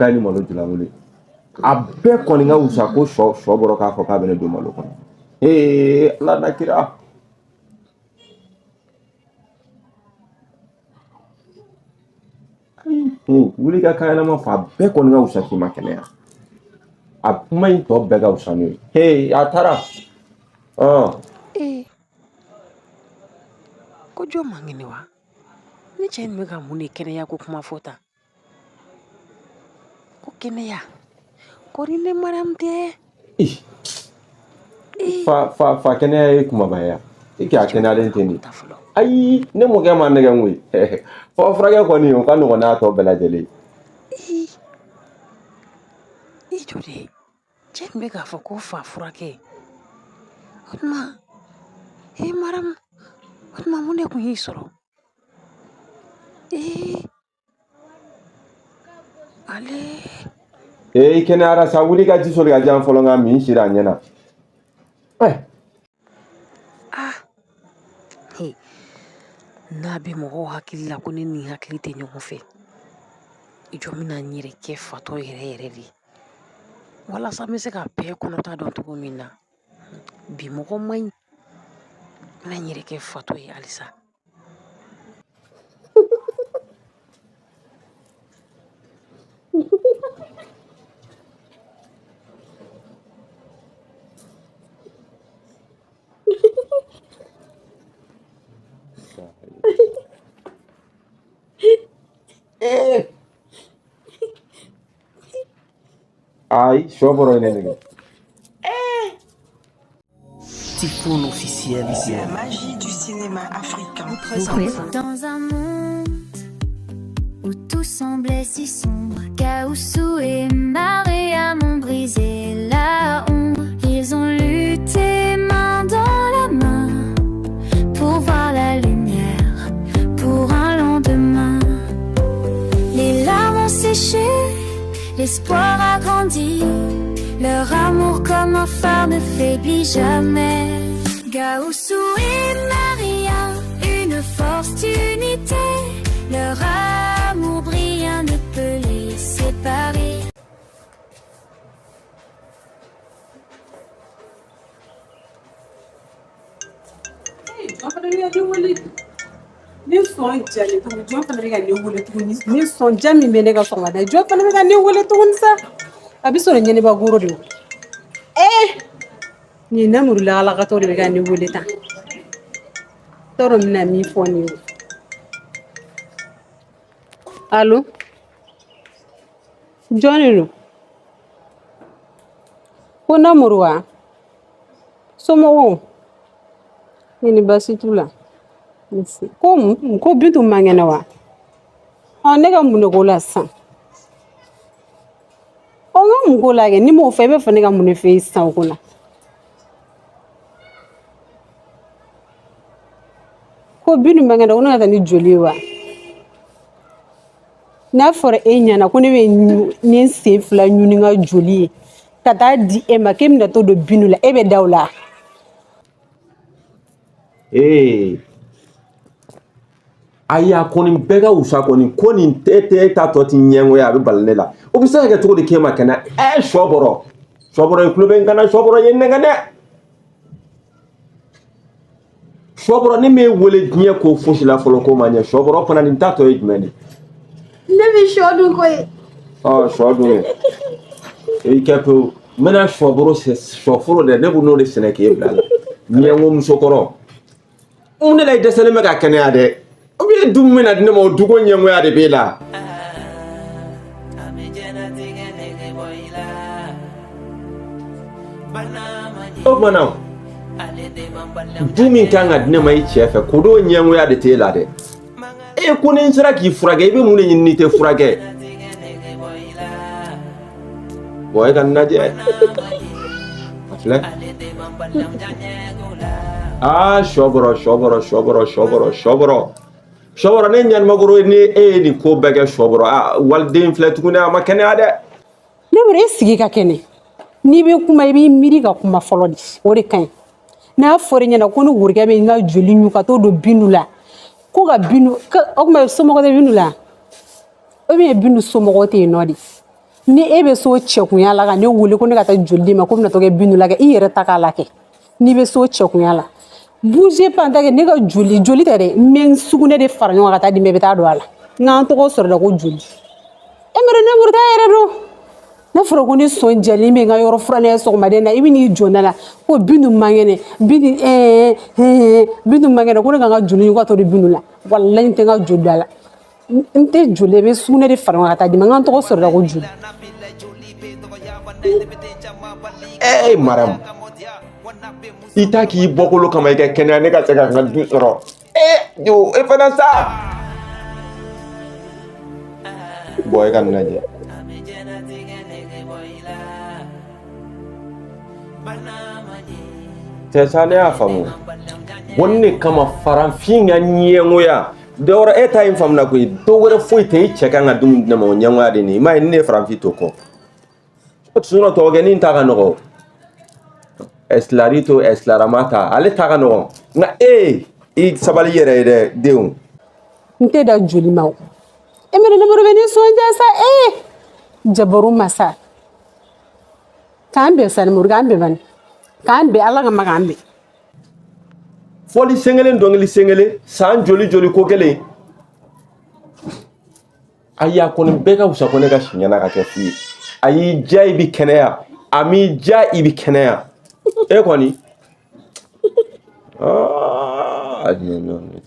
Taa ni malo julankolon ye. A bɛɛ kɔni ka wusa ko sɔ bɔrɔ k'a fɔ k'a bɛ ne don malo kɔnɔ. Ee, Ala na kira. Wuli ka kan ɲɛnama fɔ, a bɛɛ kɔni ka wusa k'i ma kɛnɛya. A kuma in tɔ bɛɛ ka wusa n'o ye. Ee, a taara. Ee, ko jɔn man kɛnɛ wa? Ni cɛ in bɛ ka mun de kɛnɛya ko kuma fɔ tan? Ko kɛnɛya kɔri ne Mariam tɛ. Fa fa fa, kɛnɛya ye kumaba ye. I k'a kɛnɛyalen tɛ nin. Ayi, ne mɔkɛ ma nɛgɛ koyi. Fa furakɛ kɔni, o ka nɔgɔn n'a tɔ bɛɛ lajɛlen. I jɔ de, cɛ tun bɛ k'a fɔ ko fa furakɛ. O tuma, e Mariam, o tuma mun de tun y'i sɔrɔ? Ee, ale. Ee, i kɛnɛyara sa. Wuli ka ji soli ka di yan fɔlɔ, n ka min sira a ɲɛ na. Ah, he, n'a bɛ mɔgɔw hakili la ko ne ni hakili tɛ ɲɔgɔn fɛ. I jɔ, n bɛna n yɛrɛ kɛ fatɔ yɛrɛ yɛrɛ de ye walasa n bɛ se ka bɛɛ kɔnɔta dɔn cogo min na. Bi mɔgɔ man ɲi. N bɛna n yɛrɛ kɛ fatɔ ye halisa. Ayi, sɔ bɔrɔ ye ne nɛgɛ. Tifoun officiel. La magie du cinéma africain. Dans un monde où tout semblait si sombre, Gaoussou et Mariam ont brisé la ombre. Ils ont lutté main dans la main pour voir la lumière, pour un lendemain. Les larmes ont séché, l'espoir a grandi. Leur amour comme un phare ne faiblit jamais. Gaoussou et Maria, une force d'unité. Leur amour brillant ne peut les séparer. Jɔn fana bɛ ka ne wele ni sɔn jalen tuguni. Jɔn fana bɛ ka ne wele tuguni ni sɔn ja min bɛ ne ka sɔgɔmada. Jɔn fana bɛ ka ne wele tuguni sa? A bɛ sɔrɔ ɲɛnɛba goro de. Ee, nin namuru lakalakatɔ de bɛ ka ne wele tan. Tɔɔrɔ n bɛna min fɔ nin ye. Alo, jɔn de don? Ko namuru wa? Somɔgɔw ni ni baasi t'u la? Ko mun? Ko Bintu man kɛnɛ wa? Ɔ, ne ka mun de k'o la sisan? Ɔ, n ka mun k'o la kɛ? Ni m'o fɔ, e bɛ fɔ ne ka mun de fɛ yen sisan o ko la? Ko Bintu man kɛnɛ, ko ne ka taa ni joli ye wa? N'a fɔra e ɲɛna ko ne bɛ ne sen fila ɲini n ka joli ye ka taa di e ma, k'e bɛna t'o don Bintu la, e bɛ da o la? Ee, ayi, a kɔni bɛɛ ka wusa kɔni. Ko nin tɛ tɛ e ta tɔ ti ɲɛngoya, a bɛ bali ne la. O bɛ se ka kɛ cogo di k'e ma kɛnɛ? Ɛ, sɔ bɔrɔ, sɔ bɔrɔ, i tulo bɛ n kan na. Sɔ bɔrɔ ye n nɛgɛn dɛ. Sɔ bɔrɔ, ne m'e wele diɲɛ ko fosi la fɔlɔ ko ma ɲɛ. Sɔ bɔrɔ fana, nin ta tɔ ye jumɛn de? Ne bɛ sɔ dun koyi. Ɔ, sɔ dun ye i kɛ pewu. N bɛna sɔ bɔrɔ, sɔ foro dɛ, ne b'o n'o de sɛnɛ k'e bila la. Ɲɛngo musokɔrɔ, mun de la i dɛsɛlen bɛ ka kɛnɛya dɛ? O bɛ du min na di ne ma, o duko ɲɛngoya de b'e la. O tuma na, du min kan ka di ne ma i cɛ fɛ, ko d'o ɲɛngoya de t'e la dɛ. E ko ni n sera k'i furakɛ, i bɛ mun de ɲini n'i tɛ furakɛ? Bɔn, e ka nin lajɛ, a filɛ. Aa, sɔ bɔrɔ, sɔ bɔrɔ, sɔ bɔrɔ, sɔ bɔrɔ, sɔ bɔrɔ, sɔ bɔrɔ, ne ɲanimakɔrɔ ni e ye nin ko bɛɛ kɛ. Sɔ bɔrɔ, aa, waliden filɛ tuguni, a ma kɛnɛya dɛ. Ne bolo, e sigi ka kɛnɛ. N'i bɛ kuma, i b'i miiri ka kuma fɔlɔ de, o de ka ɲi. N'a fɔra i ɲɛna ko ni worokɛ bɛ n ka joli ɲu ka t'o don Bintu la, ko ka Bintu, o tuma somɔgɔ tɛ Bintu la, ou bien Bintu somɔgɔw tɛ yen nɔ de? Ni e bɛ s'o cɛkunya la ka ne wele ko ne ka taa joli d'i ma ko bɛna to kɛ Bintu la kɛ, i yɛrɛ ta k'a la kɛ. N'i bɛ s'o cɛkunya la, bougez pas, n ta kɛ ne ka joli joli tɛ dɛ, n bɛ n sugunɛ de fara ɲɔgɔn kan ka taa di ma, i bɛ taa don a la. N k'an tɔgɔ sɔrɔ da ko joli. E mɛrɛ ne muru t'a yɛrɛ dɔn. Ne fɔra ko ne sɔn jalen bɛ n ka yɔrɔ furanɛ sɔgɔmaden na, i bɛ n'i jɔ ne la ko Bintu man kɛnɛ, Bintu ɛɛ ɛɛ Bintu man kɛnɛ, ko ne ka n ka joli ɲini ko ka t'o di Bintu la. Walayi n tɛ n ka joli don a la. N tɛ joli, i bɛ sugunɛ de fara ɲɔgɔn kan ka taa di ma, n ka n tɔgɔ sɔrɔ da ko joli. Ee Maramu, i ta k'i bɔkolo kama i ka kɛnɛya ne ka se ka n ka du sɔrɔ. Ee jo, e fana sa. Bɔn, e ka nin lajɛ. Cɛ sa, ne y'a faamu. Bon, nin de kama farafin ka ɲɛngoya dɔwɛrɛ e ta in faamuna koyi, dɔwɛrɛ foyi tɛ, i cɛ kan ka dumuni di ne ma, o ɲɛngoya de nin. I m'a ye, ni ne ye farafin to kɔ, sinon tɔgɔkɛnin ta ka nɔgɔ, eslarito eslarama ta, ale ta ka nɔgɔ, nka e i sabali yɛrɛ ye dɛ denw. N tɛ da joli ma o. E mɛrɛ ne bɛ nisɔndiya sa, ee jabaru masa. K'an bɛn sanimuru, k'an bɛn bani, k'an bɛn Ala kama, k'an bɛn. Fɔli sen kelen, dɔnkili sen kelen, san joli joli ko kelen. Ayi, a kɔni bɛɛ ka wusa ko ne ka si ɲɛna ka kɛ fu ye. A y'i diya i bi kɛnɛya, a m'i diya i bi kɛnɛya. E kɔni aa, non, n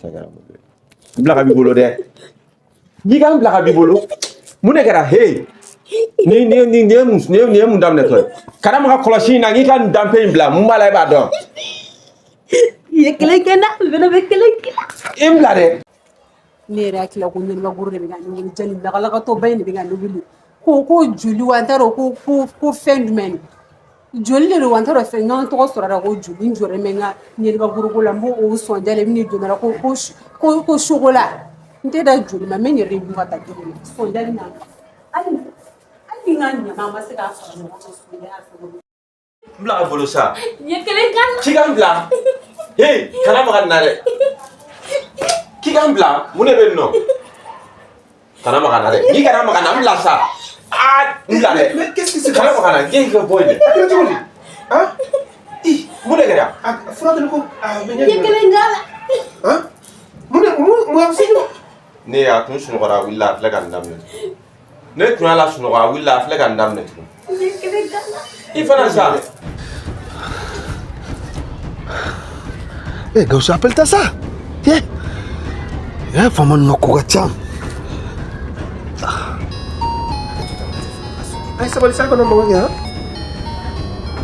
bila ka b'i bolo dɛ, n'i ka n bila ka b'i bolo, mun de kɛra? He, ni ni ni ni ye mun ni ye mun daminɛtɔ ye? Kana maga kɔlɔsi in na, k'i ka nin danpe in bila, mun b'a la e b'a dɔn. I ye kelen kɛ n na, n fana bɛ kelen k'i la. I n bila dɛ. Ne yɛrɛ hakili la ko ɲɛnɛma goro de bɛ ka ne wele, jani lagalakatɔba in de bɛ ka ne wele ko joli wa, n t'a dɔn ko fɛn jumɛn don, joli de don wa, n t'a dɔn fɛn, n ka n tɔgɔ sɔrɔ a la ko joli. N jɔlen bɛ n ka ɲɛnɛma goroko la, n b'o o sɔnja de, i bɛ n'i jɔ la ko sokola. N tɛ da joli ma, n bɛ n yɛrɛ de dun ka taa joli ma, sɔnja bɛ na hali hali ni n ka ɲama ma se k'a fara ɲɔgɔn kan, sɔnja y'a fɔ. N bila a bolo sa. N ye kelen k'a la. K'i ka n bila. Hey, kana maga nin na dɛ. K'i ka n bila, mun de bɛ yen nɔ? Kana maga n na dɛ. N'i kana maga n na, n bila sa. Aa, n bila dɛ. Mais qu'est-ce qui se Kana passe? maga n na, k'e ka bɔ yen dɛ. A kɛra cogo di? Han? I, Mun de kɛra? a furakɛli ko a bɛ N ye kelen k'a la. Han? Mun de mun a bɛ se Ne a tun sunɔgɔra, a wulila, a filɛ ka nin daminɛ. Ne tun y'a la sunɔgɔ, a wulila, a filɛ ka nin daminɛ tugun. N ye kelen k'a la. I fana sa. Eh, Gawusu, appelle ta sa. Eh, eh, faama ninnu ka ko ka ca. Ay, sabali sa kana maga kɛ han?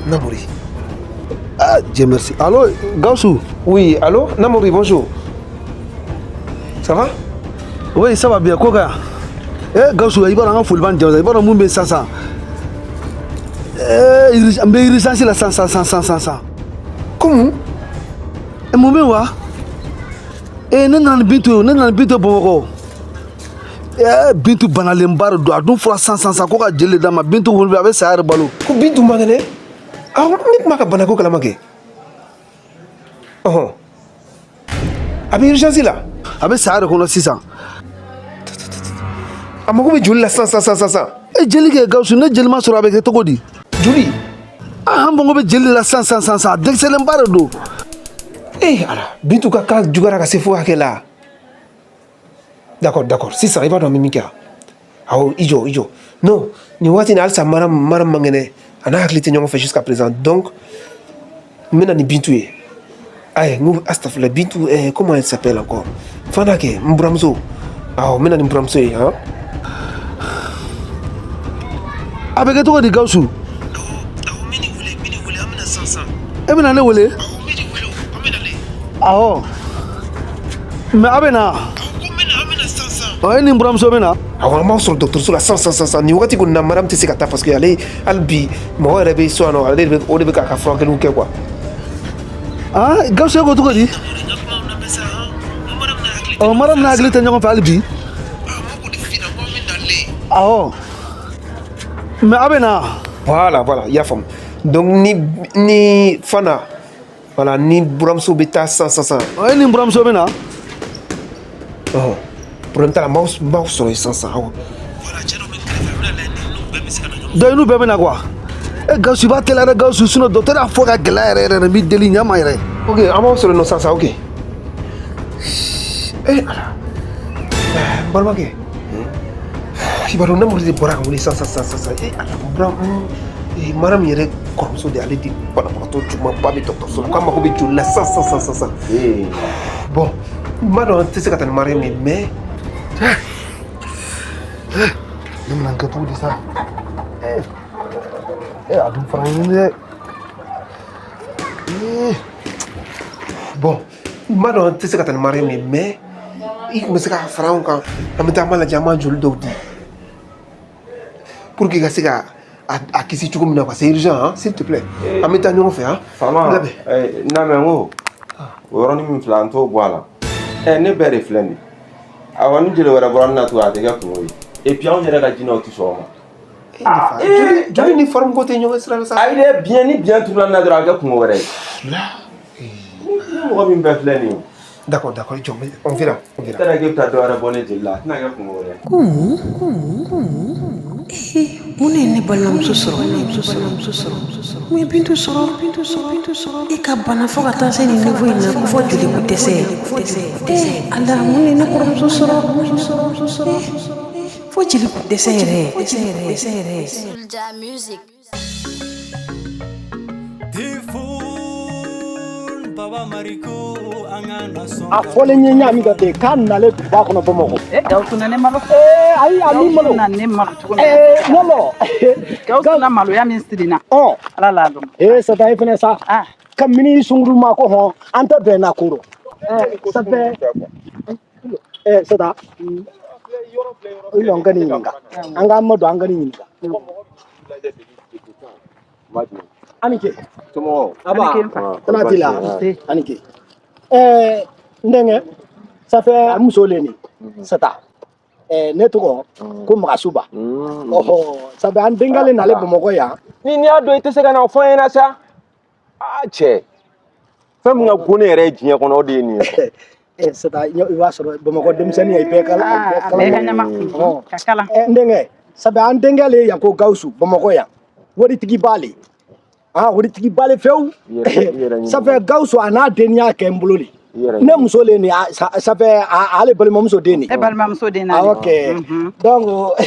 Namori. Ah, Dieu merci. Allô, Gawusu. Oui, allô? Namori, bonjour. Ça va? Oui, ça va bien. Ko ka yan. Eh, Gawusu, i b'a dɔn an ka foli b'an jama, i b'a dɔn mun bɛ yen sisan sisan. Eh, n bɛ urgence la sisan sisan sisan sisan sisan. Ko mun? Eh, mun bɛ yen wa? Eh, ne nana ni Bintu ye, ne nana ni Bintu ye Bamakɔ. Eh, Bintu banalenba de don, a dun fɔra sisan sisan sisan ko ka jeli de d'a ma. Bintu kɔni bɛ a bɛ saya yɛrɛ balo. Ko Bintu man kɛnɛ? Ah, ne tun b'a ka banako kalama kɛ. Ɔhɔn. A bɛ urgence la. A bɛ saya de kɔnɔ sisan. A mago bɛ joli la sisan sisan sisan sisan. E jeli kɛ Gawusu, ne jeli ma sɔrɔ, a bɛ kɛ cogo di? Joli? Ah, an mago bɛ jeli de la sisan sisan sisan sisan, a dɛsɛlenba de don. Eh ala, Bintu ka cas juguyara ka se fo hakɛ la. D'accord, d'accord. Sisan i b'a dɔn an bɛ min kɛ wa? Awɔ, i jɔ, i jɔ. Non, nin waati in na halisa Maram Maram man kɛnɛ. A n'a hakili tɛ ɲɔgɔn fɛ jusqu'à présent. Donc, n bɛ na ni Bintu ye. Ayi, n ko astafurlah, Bintu, eh, comment elle s'appelle encore? Fana kɛ, n buramuso. Awɔ, n bɛ na ni n buramuso ye, han. A bɛ kɛ cogo di Gawusu? E bɛna ne wele? Awɔ. Mais a bɛ na? Ɔ, e ni n buramuso bɛ na? Awɔ, an b'aw sɔrɔ dɔgɔtɔrɔso la sisan sisan sisan. Nin wagati kɔni na Maram tɛ se ka taa parce que ale hali bi mɔgɔ yɛrɛ bɛ so yan nɔ, ale de bɛ o de bɛ k'a ka furakɛliw kɛ quoi. Ah, Gawusu, e ko cogo di? Ɔ, Maram n'a hakili tɛ ɲɔgɔn fɛ hali bi? Awɔ. Mais a bɛ na? Voilà, voilà, i y'a faamu. Donc ni Fana, voilà, ni buramuso bɛ taa sisan sisan sisan. Ɔ, e ni n buramuso bɛ na? Ɔhɔn, problème t'a la, n b'aw sɔrɔ yen sisan sisan, awɔ. Donc i n'u bɛɛ bɛ na quoi? E Gawusu, i b'a teliya dɛ Gawusu, sinon docteur y'a fɔ ka gɛlɛya yɛrɛ yɛrɛ, n b'i deli, ɲa ma yɛrɛ. Ok, an b'aw sɔrɔ yen nɔ sisan sisan, ok. Eh ala, n balimakɛ, i b'a dɔn ne mori de bɔra ka wuli sisan sisan sisan. Eh ala, n bɔra Mariam yɛrɛ kɔrɔmuso de, ale de banabagatɔ jugumanba bɛ dɔgɔtɔrɔso la, k'a mako bɛ joli la sisan sisan sisan sisan. Bon, n b'a dɔn an tɛ se ka taa ni Mariam ye, mais Ne bɛna n kɛ cogo di sa? E a dun fara ɲini dɛ. Ee bon, n b'a dɔn an tɛ se ka taa ni Mariam ye, mais i tun bɛ se k'a fara anw kan, an bɛ taa an b'a lajɛ, an b'a joli dɔw di pour que ka se ka a kisi cogo min na quoi. C'est urgent hein, s'il te plaît, an bɛ taa ɲɔgɔn fɛ hein. Faama. Labɛn. N'a mɛn ko o yɔrɔnin min filɛ, an t'o bɔ a la. Ne bɛɛ de filɛ nin ye. Awɔ, ni jeli wɛrɛ bɔra ne na tugun, a tɛ kɛ kungo ye. Et puis anw yɛrɛ ka jinɛw tɛ sɔn o ma. Joli joli ni farimu ko tɛ ɲɔgɔn sira la sa. Ayi dɛ, biɲɛ ni biɲɛ turula nin na dɔrɔn, a bɛ kɛ kungo wɛrɛ ye. Ni mɔgɔ min bɛɛ filɛ nin ye. D'accord, d'accord, jɔ, on verra, on verra. E yɛrɛ k'e bɛ taa dɔ wɛrɛ bɔ ne jeli la, a tɛna kɛ kungo wɛrɛ ye. Ko mun? Ko mun? Ko mun? Ee, mun de ye ne balimamuso sɔrɔ? Muso sɔrɔ, muso sɔrɔ, muso sɔrɔ. Mun ye Bintu sɔrɔ? Bintu sɔrɔ, Bintu sɔrɔ. E ka bana fo ka taa se nin niveau in na ko fo joliko dɛsɛ. Ee Ala, mun de ye ne kɔrɔmuso sɔrɔ? Muso sɔrɔ, muso sɔrɔ. Fo joliko dɛsɛ yɛrɛ. Dɛsɛ yɛrɛ, dɛsɛ yɛrɛ. Soulja Music. Baba Mariko an ka na sɔn. A fɔlen ye ɲa min ka ten k'a nalen duguba kɔnɔ Bamakɔ. E Gawusu na ne malo. Ee ayi, a m'i malo. Gawusu na ne malo cogo min. Ee nɔlɔ. Gawusu na maloya min siri n na. Ɔ. Ala l'a dɔn. Ee Sata, e fɛnɛ sa. Kabini sunguru ma ko hɔn an tɛ bɛn na ko rɔ. Ɛɛ Sata, ɛɛ Sata. I jɔ n ka nin ɲininka. An k'an ma don an ka nin ɲininka. Ani ce. Somɔgɔw. Aba. Tana t'i la. Ani ce. Ɛɛ n denkɛ, Safɛ muso le nin Sata. Ɛɛ ne tɔgɔ ko Magasuba. Ɔhɔ, Safɛ an denkɛ le nalen Bamakɔ yan. Ni n'i y'a dɔn i tɛ se ka na o fɔ n ɲɛna sa. Aa cɛ, fɛn min ka go ne yɛrɛ ye diɲɛ kɔnɔ, o de ye nin ye. Ɛ Sata, i b'a sɔrɔ Bamakɔ denmisɛnnin ye, i bɛɛ kala. A bɛɛ ka ɲama. Ka kalan. Ɛ n denkɛ, Safɛ an denkɛ le yan ko Gawusu Bamakɔ yan. Waritigiba le. Ah, waritigiba le fewu. Safɛ Gawusu a n'a den y'a kɛ n bolo le. Ne muso le nin, Safɛ ale balimamuso den nin. E balimamuso den na. Ah, ok. Donc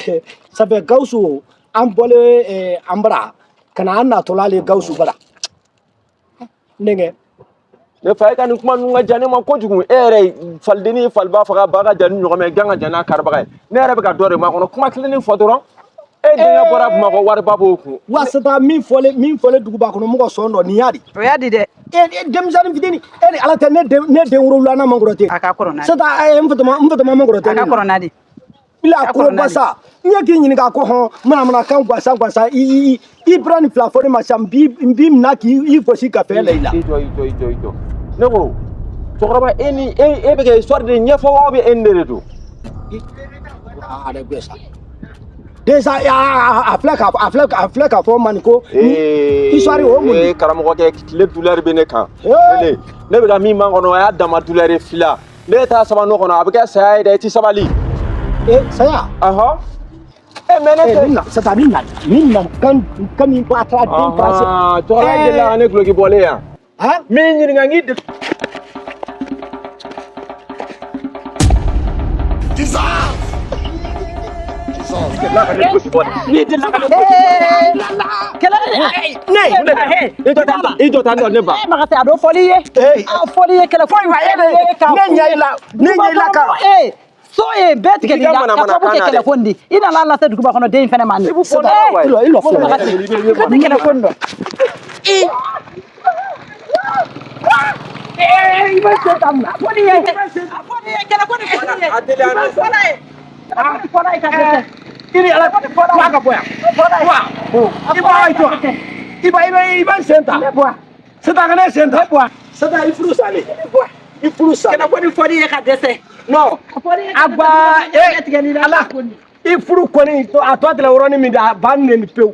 Safɛ Gawusu an bɔlen an bara ka na an natɔla le Gawusu bara. N denkɛ. Ne fa, e ka nin kuma ninnu ka jan ne ma kojugu. E yɛrɛ falidennin ye faliba faga, ba ka jan ni ɲɔgɔmɛ, gan ka jan n'a karibaga ye. Ne yɛrɛ bɛ ka dɔ de makɔnɔ, kuma kilennen fɔ dɔrɔn. E denkɛ bɔra Bamakɔ, wariba b'o kun. Wa Sata, min fɔlen duguba kɔnɔ mɔgɔ sɔn dɔ nin y'a di. O y'a di dɛ. E denmisɛnnin fitinin, e ni Ala tɛ, ne den wolonwulanan man kɔrɔ ten. A ka kɔrɔ n'a. Sata, n fatama man kɔrɔ ten. A ka kɔrɔ n'a di. Bila koro basa n ye k'i ɲininka ko hɔn manamanakan gansan gansan, i bɔra nin fila fɔ ne ma sisan, n b'i minɛ k'i gosi ka fɛn la i la. I jɔ, i jɔ, i jɔ, i jɔ. Ne ko cɛkɔrɔba, e ni e bɛ ka histoire de ɲɛfɔ wa, ou bien e ni ne de don? A dɛ bɛ sa. Déjà a filɛ k'a fɔ ma nin ko histoire o mun. Ee karamɔgɔkɛ, tile douleur bɛ ne kan. Ne bɛ ka min makɔnɔ, o y'a dama douleur ye fila. Ne t'a sama n'o kɔnɔ, a bɛ kɛ saya ye dɛ, i ti sabali. Ee saya. Ɔhɔn. E mais ne tɛ. Nin na Sata, nin na kan min b'a taara den passer. Cɛkɔrɔba delila ka ne duloki bɔlen yan. Min ɲininka n k'i de. Ni delila ka ne gosi. Kɛlɛ ne. I jɔ tan, i jɔ tan ne ba. E Maga tɛ a dɔn fɔli ye. A fɔli ye kɛlɛ fɔ in wa e de ye ka. Ne ɲɛ i la, ne ɲɛ i la ka. Ee so ye bɛɛ tigɛ la ka sababu kɛ kɛlɛ ko nin di. I nana lase duguba kɔnɔ den in fɛnɛ ma nin. I lɔ filɛ. I ka tɛ kɛlɛ ko nin dɔn. I bɛ se ka mun? A fɔli ye. A fɔli ye kɛlɛ ko nin fɔli ye. A teliya A fɔla ye. A fɔla ye ka dɛsɛ. I ni Ala, to a ka bɔ yan. I b'a i jɔ. I b'a sen ta. Ne bɔ. Sata, ka ne sen ta. Ne bɔ. Sata, i furu salen. I furu salen. Kɛlɛ ko nin fɔli ye ka dɛsɛ. Non. Agba e Ala, i furu kɔni a tɔ tigɛ yɔrɔnin min de, a ba neni pewu.